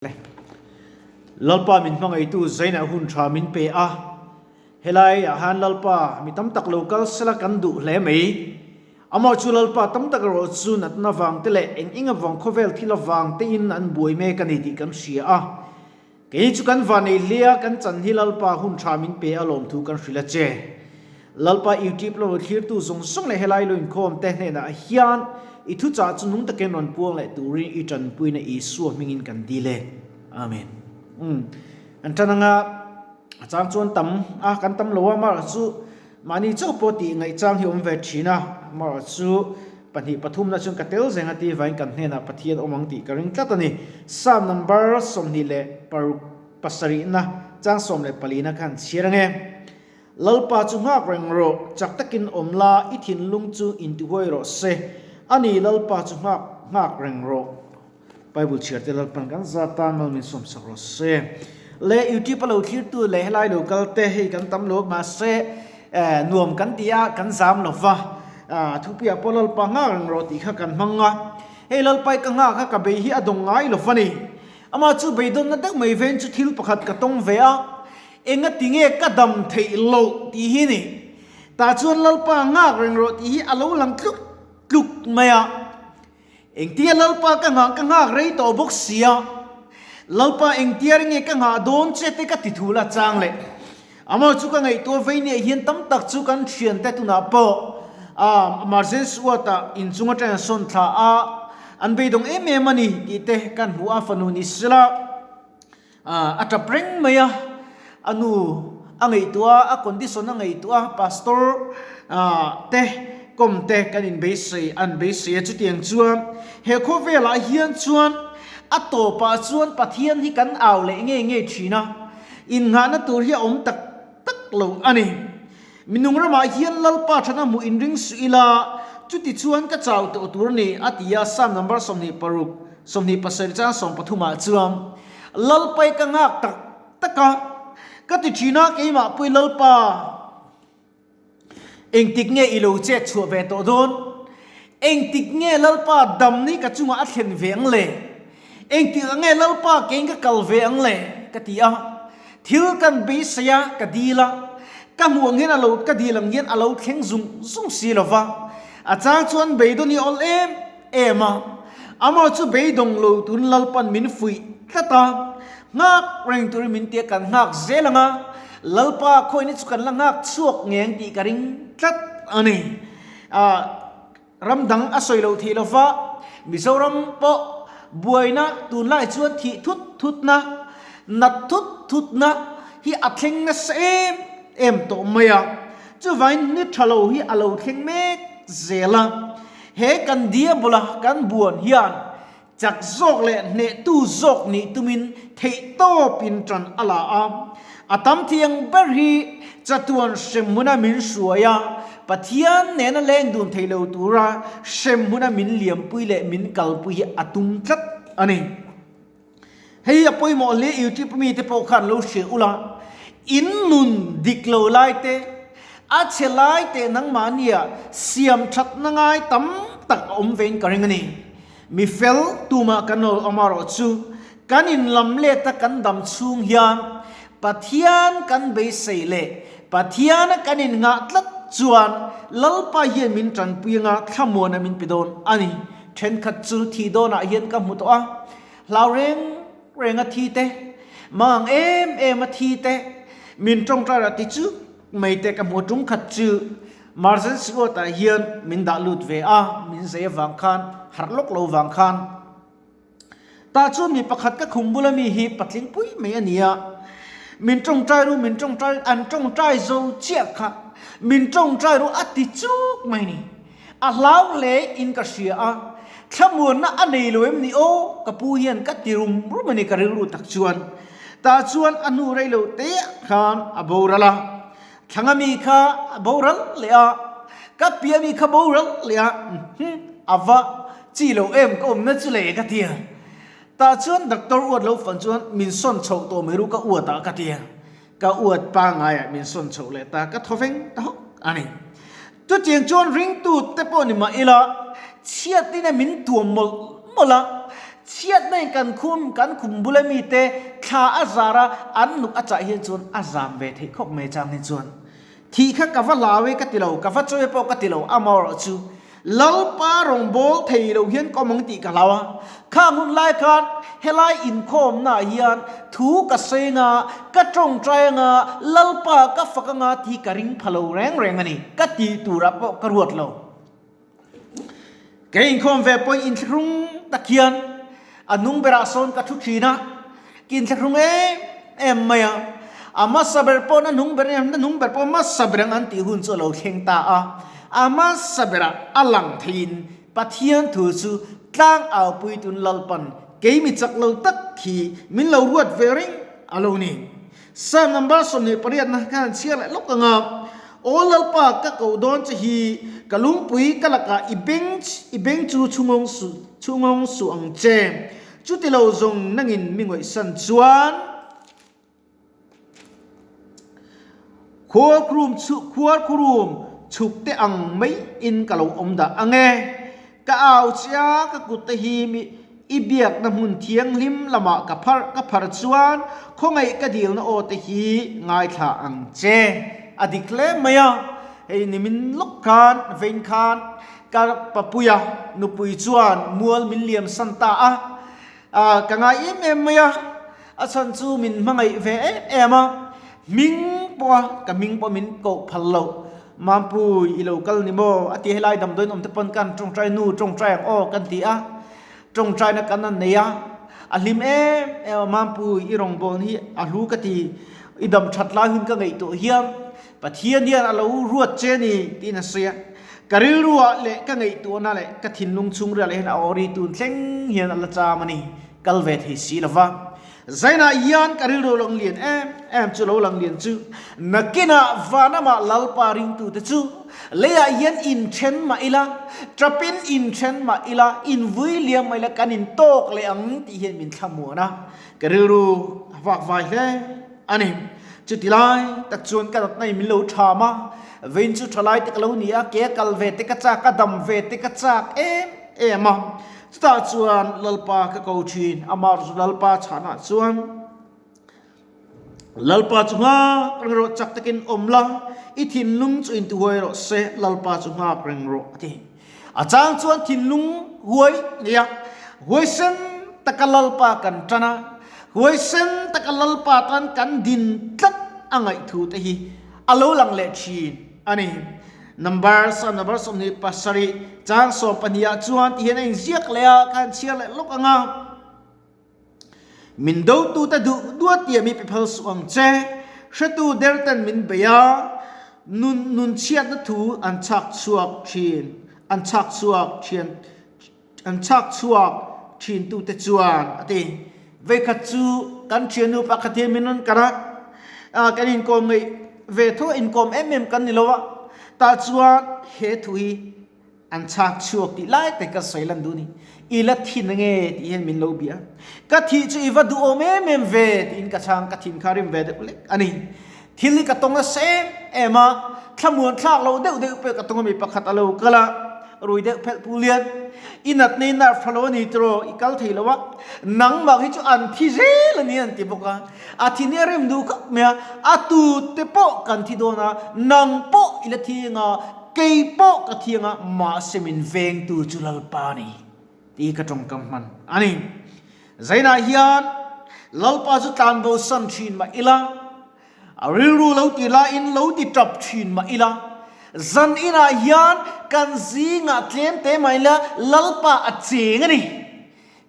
Le. Lalpa min hmangaihtu Zainah hun tha min pe a, helai ah han Lalpa mi tam tak lo kal sela kan duh hle mai. Amah chu Lalpa tam tak erawh chu natna vang te leh eng eng avang khawvel thil avang te in an buai mek a ni tih kan hria a. Kei chu kan vanei hlia kan chan hi Lalpa hun tha min pe a lawmthu kan hrilh a che. Lalpa YouTube lo thlirtu zawng zawng leh helai lo inkhawm te hnenah hian i thuchah chu nung takin rawn puang leh turin i tanpuina Isua hmingin kan dil e. Amen. Umm. An tan anga a chang chuan tam a, kan tam lo a, amaherawh chu mahni chauh pawh tih ngaih chang hi awm ve thin a, amaherawh chu pahnih pathumna chuan ka tel zeng a ti vangin kan hnenah Pathian awm ang tih ka ring tlat a ni. Psalm number 26 pasarihna chang 14na khan chhiar ange. Lalpa chu nghak reng rawh, chak takin awm la, i thinlung chu intihuai rawh se. A ni, Lalpa chu nghak nghak reng rawh. Bible chhiar te Lalpan kan za tan mal min sawmsak rawh se. Le YouTube a lo thlirtu leh helai lo kal te hei kan tam lo mahse nuam kan ti a, kan zam lo va. Thupuiah pawh Lalpa nghak reng rawh tih kha kan hmang a. Hei Lalpa i ka nghak a, ka bei hi a dawng ngai lo va ni. Amah chu beidawnna deuh mai vein chu thil pakhat ka tawng ve a. Enga ti nge ka dam theih loh tih hi ni. Tah chuan Lalpa nghak reng rawh tih hi a lo lang tluk tluk mai a. Engtia Lalpa ka nghah ka nghak rei tawh bawk sia. Lalpa engtia ringe ka nghah dawn che te ka ti thul a chang leh. Amah chu ka ngaihtuah vei nia hian tam tak chu kan thiante tunah pawh emergency ward ah inchung atang an sawn thla a, an beidawng em em a ni tih te kan hmu a fanu ni sela. A tap reng mai a, a nu a ngaihtuah a, a condition a ngaihtuah a, pastor te kawm te kan inbeisei an beisei a, chutiang chuan he khawvelah hian chuan a tawpah chuan Pathian hi kan au leh ngei ngei thin a, innghahna tur hi a awm tak tak lo a ni. Minung ramah hian Lalpa thana hmuh inring suh ila, chuti chuan ka chau tawh tur a ni, a ti a, Psalm number 26, 27 chang 13 ah chuan, Lalpai ka nghak tak tak a, ka ti thin a, keimah pui Lalpa, engtik nge i lo chet chhuah ve tawh dawn? Engtik nge Lalpa dam ni ka chungah a thlen ve ang le? Engtik ah nge Lalpa kein ka kal ve ang le? ka ti a. Thil kan beisei a, ka dil a. Ka hmuh ang hian a lo, ka dil ang hian a lo thleng zung zung si lo va. A chang chuan beidawn hi a awl em em a. Amah chu beidawng lo tun Lalpan min fuih tlat a. Nghak reng turin min ti a, kan nghak zel ang a. Lalpa khawihna chu kan la nghak chhuak ngei ang tih ka ring tlat a ni. Ram dang a sawi loh theih lova, Mizoram pawh buaina tunlai chuan thih thut thutna, nat thut thutna hi a thleng nasa em em tawh mai a. Chuvangin ni tha lo hi a lo thleng mek zel a. He kan diabula kan buan hian Chak zawk leh hnehtu zawk nih tumin theihtawpin ṭan a la a. A tam thiang ber hi chatuan hremhmuna min hruai a, Pathian nena leng dun thei lo tura hremhmuna min liampui leh min kalpui hi a tum tlat a ni. Hei a pawimawh hle YouTube mite pawh khan lo hria ula, in nun dik lo lai te, a chhe lai te nangmahnia siam ṭhatna ngai tam tak a awm vein ka ring a ni. Mi fel tumah kan lo awm erawh chu kan inlam leta kan dam chhung hian Pathian kan beisei leh Pathiana kan inngah tlat chuan Lalpa hian min tanpui anga thlamuana min pe dawn a ni. Thenkhat chu thih dawnah hian ka hmu tawh a, hlau reng renga thi te, mangang em em a thi te, min tawngtai rah ti chu mai te ka hmu a tum khat chu. Marzen Siwat-ah hian min dah lut ve a, min zei avang khan, harh lawk lo vang khan. Tah chuan mi pakhat ka khum bula mi hi patling pui mai a ni a, min tawngtai ru, min tawngtai, an tawngtai zo chiah kha, min tawngtai ru a ti chuk mai ni. A hlau hle in ka hria a, thlamuanna a nei lo em ni aw, ka pu hian ka ti rum rum a ni ka rilru tak chuan. Tah chuan a hnu rei lo te khan a boral a. Thlanga mi kha a boral leh a, ka pia mi kha boral leh a, umm a va chi lo em ka awmna chu le ka ti a. Tah chuan doctor uat lo fan chuan min sawn chhoh tawh mai ru ka uat ah ka ti a, ka uat pangai ah min sawn chhoh leh ta ka thaw veng ta hawk a ni. Chutiang chuan ringtu te pawh ni mah ila chhiatin a min tuam mawlh mawlh a. Chhiatna in kan khum, kan khum bula mite thla a zar a, an nuk a chah hian chuan a zam ve theih khawp mai chang hi chuan. Thih kha ka va hlau e ka ti lo, ka va chawi pawh ka ti lo, amaherawh chu Lalpa rawngbâwl thei lo hian ka awm ang tih ka hlau a. Khang hun lai khan helai inkhawmnaah hian thu ka sawi anga, ka tawngtai anga, Lalpa ka fak anga tih hi ka ring pha lo reng reng a ni, ka tih turah pawh ka ruat lo. Ka inkhawm ve pawhin inthlahrung tak hian a hnung berah sawn ka thu thin a, ka inthlahrung em em mai a. A hmasa ber pawh na hnung ber a na hnung ber pawh hmasa ber ang an tih hun chu a lo thleng ta a. A hmasa berah a lang theiin Pathian thu chu tlang aupui tun Lalpan kei mi chak lo tak hi min lo ruat ve reng a lo ni. Psalm number 28 na khan an chhiar leh lawk ang a, Aw Lalpa ka koh dawn che hi, ka lungpui ka lakah i beng i beng chu chhungawng suh chhungawng suh ang che. Chuti lo zawng nangin mi ngawihsan chuan khuarkhurum chhu khuarkhurum chhuk te ang mai in ka lo awm dah ang e. Ka au che a, ka kut te hi mi i biakna hmun thianghlim lamah ka phar ka phar chuan khawngaih ka dilna aw te hi ngaithla ang che. A dik hle mai a, hei nimin lawk khan vein khan ka papuia nupui chuan mual min liam san ta a, ka ngai em em mai a, a chhan chu min hmangaih ve em em a, hming pawh a ka hming pawh min koh phal loh. Mampui i lo kal ni maw? A ti helai damdawiin awm te pawn kan tawngtai nu tawngtai ang aw kan ti a, tawngtaina kan an nei a, a hlim em em a Mampui i rawngbâwl hi a hlu ka ti, i dam that lai hun ka ngaihtuah hian Pathian hian a lo ruat che ni tiin a sawi a, ka rilruah leh ka ngaihtuahna leh ka thinlung chhungriah leh hian a aw ri tun thleng hian a la cham a ni, kal ve thei si lova. Zainah hian ka rilru lang lian em em chu lo lang lian chu nakinah vanamah Lalpa ringtute chu leiah hian inthen mah ila, tapin inthen mah ila, invui liam mah ila kan intawk leh ang tih hian min thlamuan a, ka rilru a vak vai hle a ni. Chuti lai tak chuan ka natna in min lo tham a, vein chu tha lai te ka lo ni a, ke a kal ve te ka chak a, dam ve te ka chak em em a. Chutah chuan Lalpa ka ko thin, amah chu Lalpa chhanah chuan, Lalpa chu nghak reng rawh, chak takin awm la, i thinlung chu intihuai rawh se, Lalpa chu nghak reng rawh a ti. A chang chuan thinlung huai nia, huaisen taka Lalpa kan tan a, huaisen taka Lalpa tan kan din tlat a ngaihthu te hi a lo lang leh thin a ni. Number Psalm number 27 chang 12 ah chuan ti hian a inziak leh a, ka han chhiar leh lawk ang a. Min dotute duh duat tia mi pe phal suh ang che, hretu derten min bei a, nun nun chhiatna thu an chhak chhuak thin, an chhak chhuak thian an chhak chhuak thintute chuan a ti. Veikhat chu kan thiannu pakhat hian min rawn kar a, kan inkawm ngeih ve tho a, inkawm em em kan ni lo a, tah chuan he thu hi an chhak chhuak tih lai tak ka sawi lan duh a ni. I la thin ange tih hian min lo bia a, ka thih chu i va duhawm em em ve tiin ka chhang, ka thin kha rim ve deuh lek a ni. Thil hi ka tawng nasa em em a, thlamuan thlak lo deuh deuh pawh ka tawng a mi pakhat a lo kal a, rui deuh phelh pu lian, i natna i nerve tha lo a ni tiraw, i kal thei lo a, nangmah hi chu an thi zel a ni an ti bawk a, a thi nia rem duh khawp mai a, a tu te pawh kan thi dawn a, nang pawh i la thi ang a, kei pawh ka thi ang a, mahse min vengtu chu Lalpa a ni tih hi ka tawngkam hman a ni. Zainah hian Lalpa chu tlan bo san thin mah ila, a rilru lo ti laiin lo ti tap thin mah ila, zan inah hian kan zingah tlem te mah ila Lalpa a cheng a ni.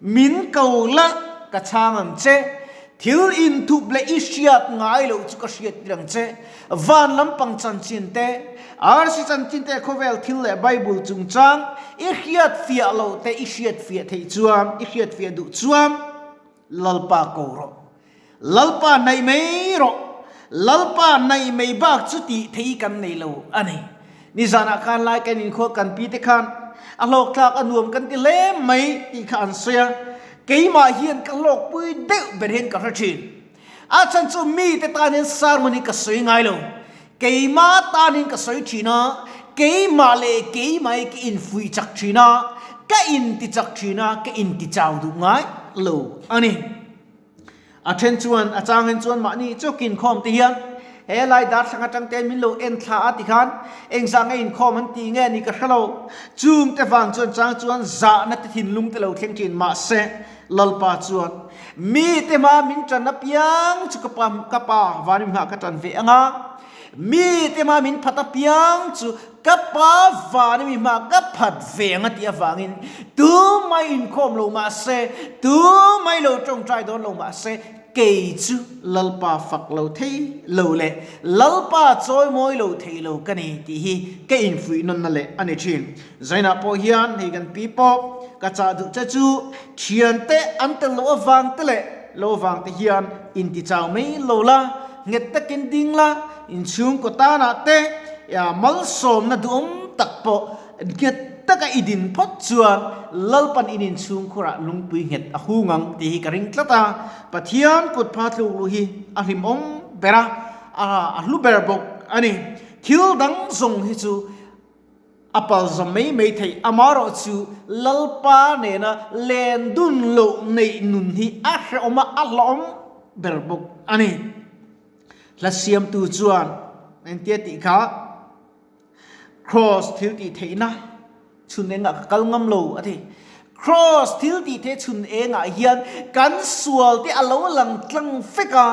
Min ko la ka chhang ang che, thil inthup leh i hriat ngai loh chu ka hriat tir ang che. Van lampang chanchin te, arsi chanchin te khawvel thil leh Bible chungchang i hriat fiah loh te i hriat fiah theih chuan, i hriat fiah duh chuan Lalpa ko rawh. Lalpa hnaih mai rawh. Lalpa hnaih mai bak chu tih thei kan nei lo a ni. Nizanah khan lai kan inkhua kan pi te khan a hlawk thlak a nuam kan ti hle mai tih kha an sawi a, keimah hian ka hlawkpui deuh ber hian ka hre thin. A chhan chu mite tan hian sermon hi ka sawi ngai lo. Keimah tan hian ka sawi thin a, keimah leh keimah hi ka infuih chak thin a. ka intichak thin a, ka intichau duh ngai lo a ni. A then chuan, a chang hen chuan mahni chawk inkhawm te hian he lai darthlang atang te min lo en thla a tikhan engzah nge inkhawm an tih nge ni ka hre lo. Chung te vang chuan chang chuan zahna te thinlung te lo thleng thin mahse Lalpa chuan mi te hma min tan apiang chu ka pa ka pa vanim nghah ka tan ve anga mi te hma min phat apiang chu Ka pa van i mi hma ka phat ve ang a tih avangin tumai inkhawm lo mah se, tumai lo tawngtai dawn lo mah se, kei chu Lalpa fak lo thei lo leh Lalpa chawimawi lo thei lo ka ni tih hi ka infuih nawnna leh a ni thin. Zainah pawh hian hei kan pi pawh ka chah duh che chu thiante an tel loh avang te leh lo avang te hian intichau mai lo la, nghet takin ding la, Inchhungkaw tanah te malsawmna duhawm tak pawh nghet taka i din phawt chuan Lalpan in inchhungkhurah lungpui nghet a hung ang tih hi ka ring tlat a. Pathian kut pha tluk luh hi a hlimawm ber a, a hlu ber bawk a ni. Thil dang zawng hi chu a palzam mai mai theih, amaherawh chu Lalpa nena len dun loh neih nun hi a hrehawm a, a hlawhawm ber bawk a ni. Hla siamtu chuan engtia tih kha Kraws thil tih theihna chhun engah ka kal ngam lo a ti. Kraws thil tih theih chhun engah hian kan sual te a lo lang tlang fek a,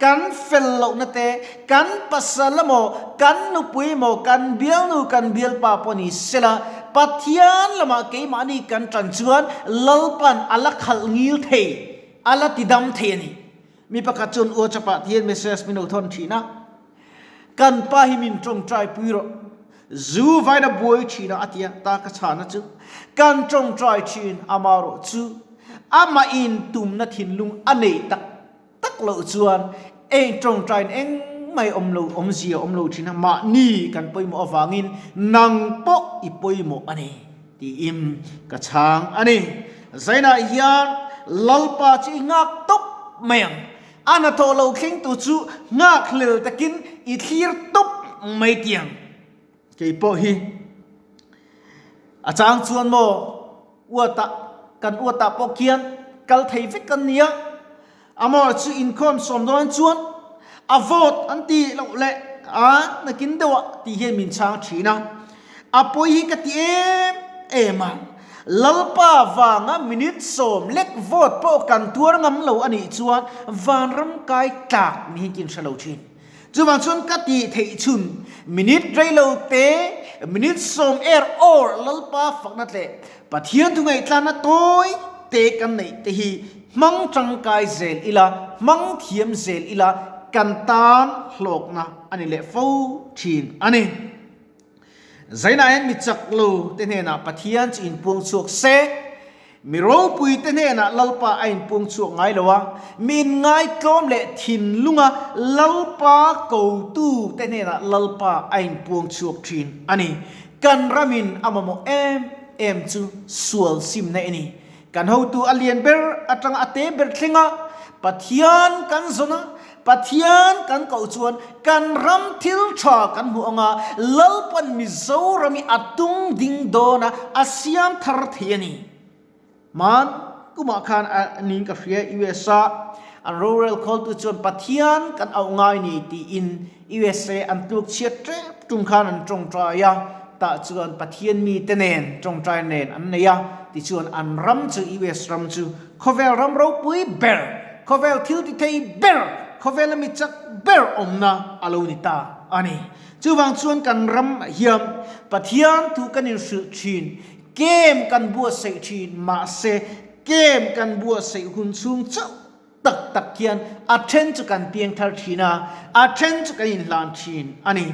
kan fel lohna te, kan pasal emaw, kan nupui emaw, kan bialnu, kan bialpa pawh ni sela, Pathian lamah keimahni kan tan chuan Lalpan a la khalh ngil thei, a la tidam thei a ni. Mi pakhat chuan WhatsApp ah tihian message min lo thawn thin a, Kan pa hi min tawngtai pui rawh, zu vain a buai thin a a ti a, ta ka chhahna chu kan tawngtai thin amarawh chu amah in tumna thinlung a neih tak tak loh chuan eng tawngtain engmah awm lo awmzia awm lo thin a, mahni kan pawimawh avangin nang pawh i pawimawh a ni tiin ka chhang a ni. Zainah hian Lalpa chu i nghak tawp mai ang. A hnathawh lo thlengtu chu nghak hlel takin i thlir tawp mai tiang. Kei pawh hi a chang chuan maw uatah kan uatah pawh khian kal thei vek kan nia. Amor chu inkhawm sawm dawn chuan a vote an ti loh leh a nakin deuhah tih hian min chhang thin a. A pawi hi ka ti em em a, Lalpa vanga minute 10 lek vote pawh kan tuar ngam lo a nih chuan vanram kai tlak ni hi kin hre lo thin. Chuvang chuan ka tih theih chhun minute rei lo te, minute 10 er awr Lalpa fakna tleh Pathian thu ngaihtlana tawi te kan neih te hi hmang tangkai zel ila, hmang thiam zel ila kan tan hlawkna a ni leh fo thin a ni. Zainah hian mi chak lo te hnenah Pathian chu inpuang chhuak se, mi ropui te hnenah Lalpa a inpuang chhuak ngai lo a, mi inngaitlawm leh thinlunga Lalpa kotu te hnenah Lalpa a inpuang chhuak thin a ni. Kan ramin a mamawh em em chu sual simna i ni. Kan hotu a lian ber atanga a te ber thleng a, Pathian kan zawn a, Pathian kan koh chuan kan ram thil tha kan hmuh anga Lalpan Mizoram hi a tung ding dawn a, a siam thar thei a ni. Hman kumah khan a niin ka hria USA an rorel khawltu chuan Pathian kan auh ngai ni tiin USA an tluk chhiat tep tum khan an tawngtai a, tah chuan Pathian mite nen tawngtai nen an nei a, tichuan an ram chu US ram chu khawvel ram ropui ber, khawvel thil ti thei ber, khawvela mi chak ber awmna a lo ni ta a ni. Chuvang chuan kan ram hian Pathian thu kan inhrilh thin, Kem kan buatsaih thin, mahse kem kan buatsaih hun chhung chauh tak tak hian a then chu kan piang thar thin a, a then chu kan inhlan thin a ni.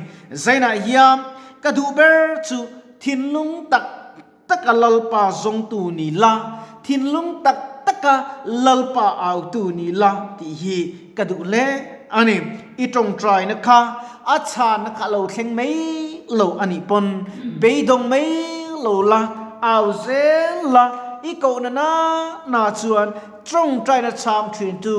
Zainah hian ka duh ber chu thinlung tak taka Lalpa zawngtu ni la, thinlung tak taka Lalpa autu ni la tih hi ka duh hle a ni. I tawngtaina kha a chhanna kha a lo thleng mai lo a nih pawn beidawng mai lo la, au zel la, i kohna na na chuan tawngtaina chhang thintu,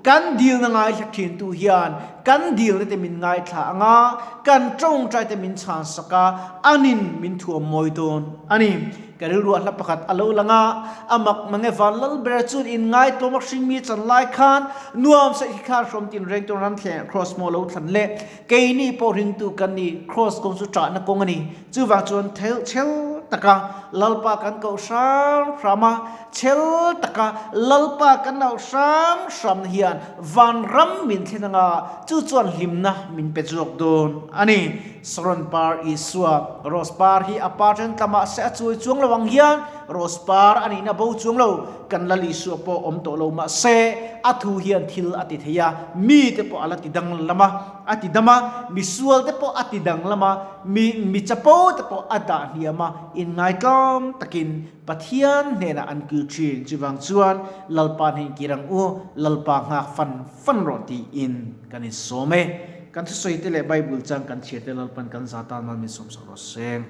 kan dilna ngaithla thintu hian kan dilna te min ngaithla ang a, kan tawngtai te min chhansak a, anin min thuam mawi dawn a ni. Ka rilruah hla pakhat a lo lang a, a mak mang e van lal ber chuan in ngaitlawm a hringmi chan lai khan nuam saih khi khan hrawm tin reng tuan ram thleng Kraws maw lo thlan le keini pawh ringtu kan ni Kraws kawng chu ṭahna kawng a ni chuvang chuan chhel taka Lalpa kan koh hram hram a chhel taka Lalpa kan auh hram hram na hian vanram min thlen anga chu chuan hlimna min pe zawk dawn a ni. Saron par Isua, Rose par hi a par then tla mahse a chuai chuang lo ang hian Rose par a nihna bo chuang lo, kan Lal Isua pawh awm tawh lo mahse a thu hian thil a ti thei a, mite pawh a la ti danglam a, a ti dam a, misual te pawh a ti danglam a, mi mi chapo te pawh a dah hniam a, inngaitlawm takin Pathian hnenah an kil thin. Chuvang chuan Lalpa hnen kir ang u, Lalpa nghak fan fan rawh tiin kan insawm e. Kan thusawi te leh Bible chang kan chhiar te Lalpan kan za tan mal min sawmsak rawh se.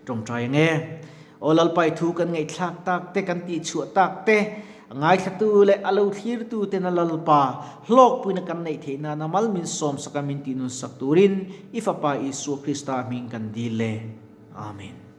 Tawngtai ang e. Aw Lalpa i thu kan ngaihthlak tak te, kan tihchhuah tak te, a ngaithlatu leh a lo thlirtu tena Lalpa hlawkpuina kan neih theih nana mal min sawmsak a min tihnunsak turin i Fapa Isua Krista hming kan dil e. Amen.